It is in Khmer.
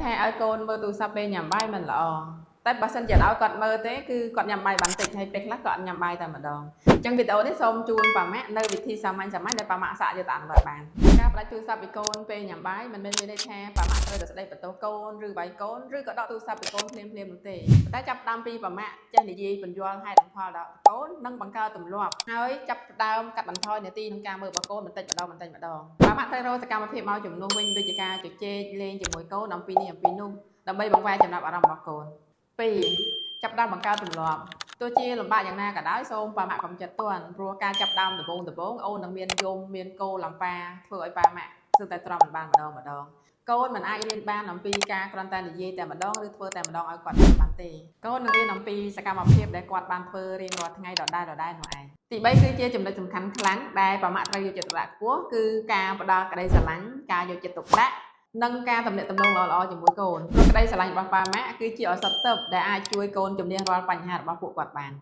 ហើយថាឲ្យកូនមើលទូរស័ព្ទពេលញ៉ាំបាយមិនល្អតែបើសិនជាអត់ឲ្យគាត់មើលទេគឺគាត់ញ៉ាំបាយបានតិចហើយពេលខ្លះក៏អត់ញ៉ាំបាយតែម្ដងអញ្ចឹងវីដេអូនេះសូមជូនប៉ាម៉ាក់នៅវិធីសាមញ្ញៗដែលប៉ាម៉ាក់សាកយកទៅអនុវត្តបានការផ្ដាច់ទូរស័ព្ទពីកូនពេលញ៉ាំបាយមិនមែនមានន័យថាប៉ាម៉ាក់ត្រូវតែស្ដីបន្ទោសកូនឬវាយកូនឬក៏ដកទូរស័ព្ទពីកូនភ្លាមៗនោះទេតែចាប់ផ្ដើមពីប៉ាម៉ាក់ចេះនិយាយពន្យល់ហេតុនិងផលដល់កូននិងបង្កើតទម្លាប់ហើយចាប់ផ្ដើមកាត់បន្ថយនាទីក្នុងការមើលរបស់កូនបន្តិចម្ដងបន្តិចម្ដងប៉ាម៉ាក់ត្រូវរកសកម្មភាពមកជំនួសវិញដូចជាការជជែកលេងជាមួយកូនអំពីនេះអំពីនោះដើម្បីបង្វែរចំណាប់អារម្មណ៍របស់កូន2ចាប់ផ្ដើមបង្កើតទម្លាប់ទោះជាលំបាកយ៉ាងណាក៏ដោយសូមប៉ាម៉ាក់កុំចិត្តទន់ព្រោះការចាប់ផ្ដើមដំបូងដំបូងអូននឹងមានយំមានកោលំប៉ាធ្វើឲ្យប៉ាម៉ាក់សឹងតែទ្រាំមិនបានម្ដងម្ដងកូនមិនអាចរៀនបានអំពីការគ្រាន់តែនិយាយតែម្ដងឬធ្វើតែម្ដងឲ្យគាត់បានទេកូននឹងរៀនអំពីសកម្មភាពដែលគាត់បានធ្វើរៀងរាល់ថ្ងៃដដែលដដែលនោះឯងទី3គឺជាចំណុចសំខាន់ខ្លាំងដែលប៉ាម៉ាក់ត្រូវយកចិត្តទុកដាក់ខ្ពស់គឺការផ្ដល់ក្តីស្រឡាញ់ការយកចិត្តទុកដាក់និងការទំនាក់ទំនងល្អៗជាមួយកូនព្រោះក្តីស្រឡាញ់របស់ប៉ាម៉ាក់គឺជាឱសថទិព្វដែលអាចជួយកូនជំនះរាល់បញ្ហារបស់ពួកគាត់បាន។